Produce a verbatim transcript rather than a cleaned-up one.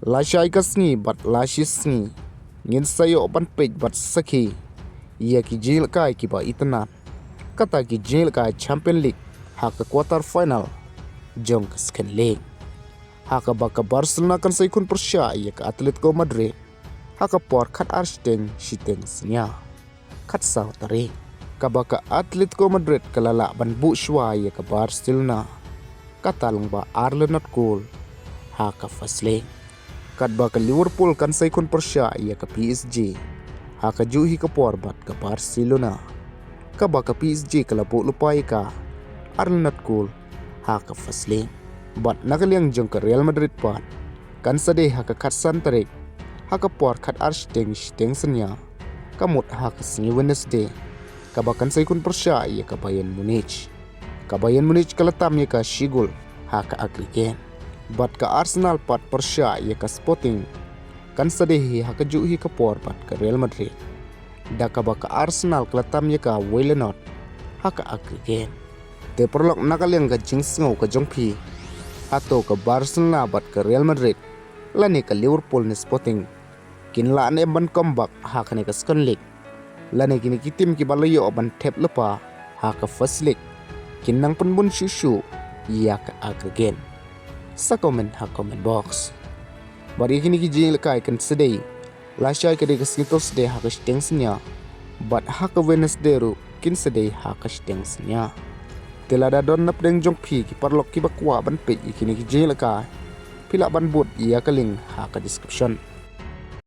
Lashai ka sngi bad lashi sngi ngin sa ïoh ban peit bad sakhi ïa ki jingïalehkai kiba itynnad, kata ki jingïalehkai Champion League ha ka quarter final jong ka Second League, ha kaba ka Barcelona kan sa ïakhun pyrshah ïa ka Atletico Madrid ha ka por khatar shiteng shiteng synñia, khatsaw tarik, kaba ka Atletico Madrid ka la lah ban buh shuwa ïa ka Barcelona, kata lyngba ar la nod kol ha ka first leg, katba ka Liverpool kan sa ïakhun pyrshah ïa ka P S G ha kajuh hi ka por bad ka Barcelona, kaba ka P S G ka la buh lypa ïa ka ar la nod kol ha ka first leg. Bad na ka liang jong ka Real Madrid pat kan sa dei ha ka khatsan tarik ha ka por khatar shiteng shiteng synñia, ka mut ha ka sngi Wednesday, kaba kan sa ïakhun pyrshah ïa ka Bayern Munich. Ka Bayern Munich ka la tam ïa ka shi gol ha ka aggregate, bad ka Arsenal pat pyrshah ïa ka Sporting kan sa dei hi ha kajuh hi ka por bad ka Real Madrid, da kaba ka Arsenal ka la tam ïa ka wei la nod ha ka aggregate. Te paralok, na ka liang ka jingsngew ka jong phi, hato ka Barcelona bad ka Real Madrid lane ka Liverpool ne Sporting kin lah ne em ban comeback ha kane ka Second League, lane kine ki team kiba la ïoh ban thep lypa ha ka first leg kin nang pynbun shuh shuh ïa ka aggregate? Sa comment ha comment box. Bad ïa kine ki jingïalehkai kan sa dei, lashai ka dei ka sngi Thursday ha ka shiteng synñia, bad ha ka Wednesday ruh kin sa dei ha ka shiteng synñia. Te lada don napdeng jong phi ki paralok kiba kwah ban peit ïa kine ki jingïalehkai, phi lah ban bud ïa ka link ha ka description.